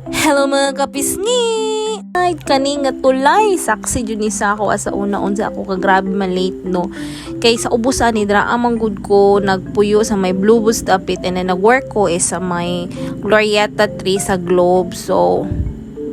Hello, mga kapisngi! Ay, kani nga tulay, saksi jud ni sa ako sa una unsa ako ka grabe man late, no. Kay sa ubos ani dira amang gud ko nagpuyo sa may Blue Bus dapit and then nag-work ko is sa may Glorieta 3 sa Globe. So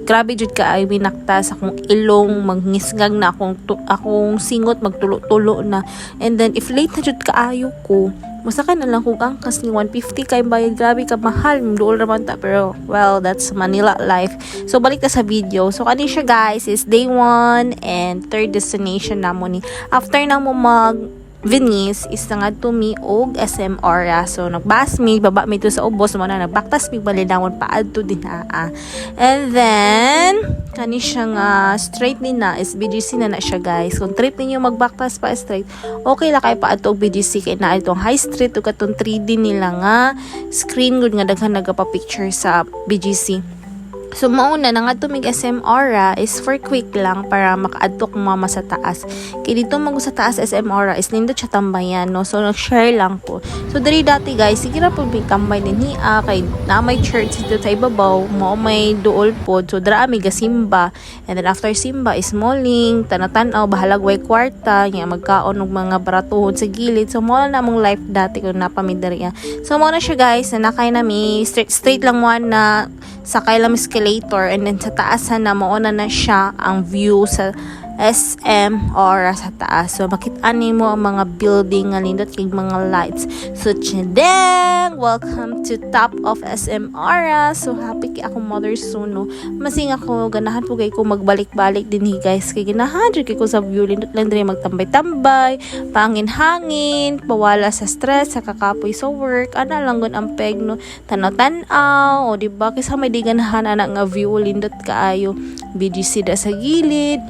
grabe jud ka ay minakta sa akong ilong, mangisgag na akong singot, magtulo-tulo na. And then if late na jud kaayo ko, masakay na lang kung angkas ni 150 kay bayad. Grabe ka mahal, duol ra man ta, pero well, that's Manila life. So balik ta sa video. So kani siya, guys, is day 1 and third destination namo ni after namo mag Venice is nangadto mi og SM Aura. So nagbus mi, baba mi to sa ubos mo na nagbaktas mi Malinawon paadto din aa. And then kani siya nga straight ni na is BGC na na siya, guys. Kung trip ninyo magbaktas pa straight, okay la kay paadto og BGC kay naa itong High Street ug katong 3D nila nga screen gud nga daghan nagapa-picture sa BGC. So mauna na nga mig SM Aura is for quick lang para makaadto kong mama sa taas. Kay dito mag sa taas SM Aura is nindot siya tambayan, no. So nag-share lang ko. So diri dati, guys, sige ra pud may tambay din hiya kay na may church dito sa ibabaw, mao may duol pod. So dira mi gasimba and then after simba is malling, tanatan-aw, bahalag way kwarta, nya magkaon og mga baratuhon sa gilid. So mao na among life dati kung naa pa mi diri. So mao na siya, guys, na nakay nami straight straight lang mo na sakay lang escalator and then sa taas na mao na na siya ang view sa SM Aura sa taas. So, makita nimo ang mga building nga nindot kay mga lights. So, tsadeng! Welcome to top of SM Aura. So, happy kay akong mother soon, no? Masing ako, ganahan po kay ko magbalik-balik din hi, guys. Kay ganahan jud kay ko sa view. Lindot lang diri magtambay-tambay, pangin-hangin, pawala sa stress, sa kakapoy sa work. Ana lang gun ang peg, no? Tanaw-tanaw, o di ba? Kaysa may di ganahan ana nga view, lindot kaayo. BGC da sa gilid.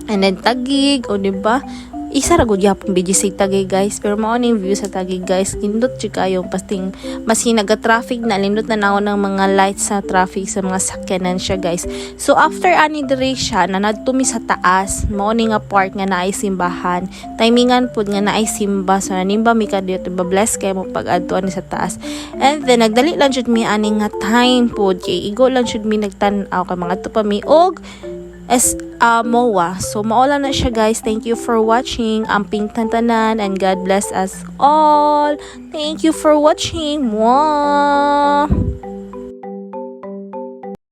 And then Taguig, o di ba? Isa ra gud gyapon BGC Taguig, guys, pero mao ning view sa Taguig, guys. Nindot jud kayo pasting maski naga-traffic na, lindot na nao ng mga lights sa traffic sa mga sakyanan siya, guys. So after ani diri siya na nadto mi sa taas, mao ni nga part nga naay simbahan. Timingan pud nga naay simba, so nanimba mi kadto ba, bless kay mo pag adto ani sa taas. And then nagdali lang jud mi ani nga time pud kay igo lang jud mi nagtan-aw kay mga pa mi og as MOA. So, mao lang na siya, guys. Thank you for watching. Amping tantanan and God bless us all. Thank you for watching. Mwah!